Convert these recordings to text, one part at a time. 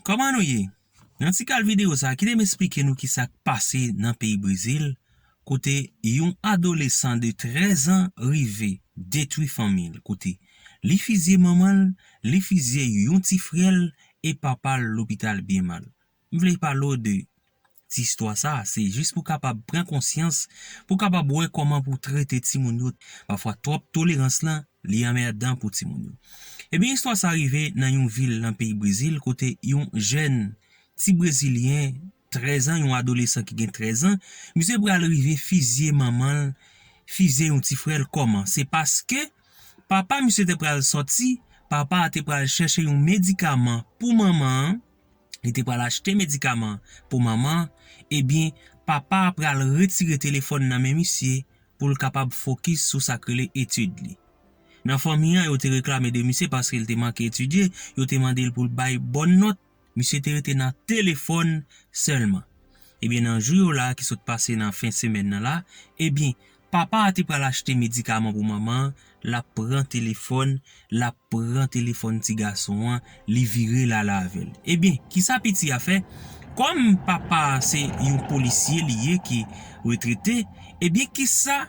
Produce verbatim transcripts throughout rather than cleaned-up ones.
Kòman nou ye? Nan ti kal videyo sa, kite m esplike nou ki sa k pase nan peyi Brezil, kote yon adolesan de trèz an rive detwi fanmi l, kote li fizye manman l, li fizye yon ti frè l, e papa l lopital byen mal. M vle pale w de ti istwa sa, se jis pou w kapab pran konsyans, pou w kapab wè kòman pou w trete timoun yo. Pafwa twòp tolerans lan, li anmèdan pou timoun yo. Ebyen, istwa sa rive nan yon vil nan peyi Brezil, kote yon jèn ti brezilyen, trèz an, yon adolesan ki gen trèz an, misye pral rive fizye manman l, fizye yon ti frè l. Kòman? Se paske papa misye te pral sòti, papa a te pral chèche yon medikaman pou manman an, li te pral achte medikaman pou manman an, ebyen, papa a pral retire telefòn nan men misye pou l kapab fokis sou sa k rele etid li. Nan fanmi an, yo te reklame de misye paske l te manke etidye, yo te mande l pou l bay bòn nòt, misye te rete nan telefòn sèlman. Ebyen, nan jou yo la ki sot pase nan fen semèn nan la, ebyen, papa a te pral achte medikaman pou manman an, l ap pran telefòn, l ap pran telefòn ti gason an, li vire l ale avè l. Ebyen, kisa piti a fè? Kòm papa a se yon polisye li ye ki retrete, ebyen, kisa,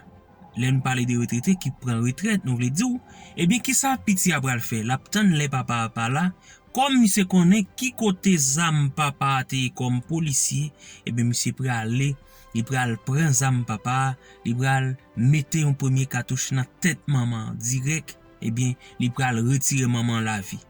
lè n pale de retrete, ki pran retrèt, nou vle di w, ebyen, kisa piti a pral fè? L ap tann lè papa a pa la, kòm misye konnen ki kote zam papa a te ye kòm polisye, ebyen, misye prale, li pral pran zam papa a, li pral mete yon premye katouch nan tèt manman an dirèk, ebyen, li pral retire manman an lavi.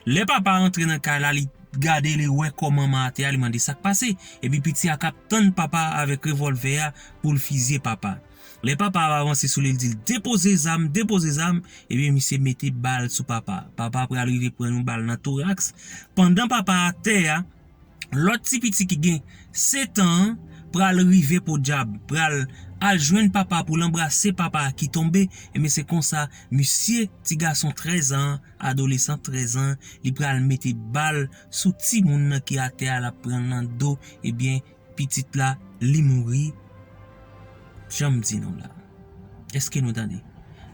Lè papa a antre nan kay la, li gade, li wè kò manman atè a, li mande sa k pase. Epi piti a k ap tann papa a avèk revòlvè a pou l fizye papa a. Lè papa a ap avanse sou li, l di l, "Depoze zam, depoze zam." Ebyen, misye mete bal sou papa a. Papa a pral rive pran yon bal nan toraks. Pandan papa a atè a, lòt ti piti ki gen sèt an an pral rive podyab, pral al jwenn papa pou l anbrase papa a ki tonbe. Ebyen, se konsa, misye, ti gason trèz an, adolesan trèz an, li pral mete bal sou timoun nan ki atè a, l ap pran nan do. Ebyen, pitit la, li mouri. Jan m di nou la. Èske nou tande?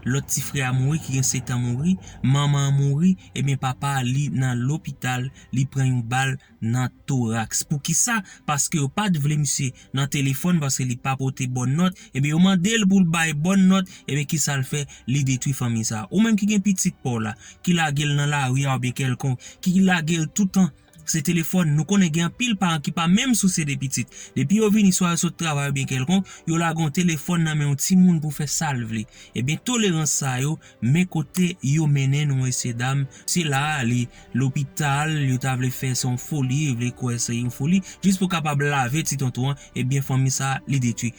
Lòt ti frè a mouri, ki gen sèt an mouri, manman an mouri, ebyen, papa a, li nan lopital, li pran yon bal nan toraks. Poukisa? Paske yo pa t vle misye nan telefòn, paske li pa pote bòn nòt. Ebyen, yo mande l pou l bay bòn nòt. Ebyen, kisa l fè? Li detwi fanmi sa a. Ou menm ki gen pitit pa w la, ki lage l nan lari a oubyen kèlkonk, ki lage l toutan se telefòn. Nou konnen gen anpil paran ki pa menm sousye de pitit. Depi yo vini, swa yo sot travay oubyen kèlkonk, yo lage yon telefòn nan men yon timoun pou fè sa l vle. Ebyen, tolerans sa yo, men kote yo mennen nou, mesye dam. Se la a, li lopital, yo ta vle fè se yon foli, yo vle kwè se yon foli, jis pou kapab lave ti tonton an, ebyen, fanmi sa a, li detwi.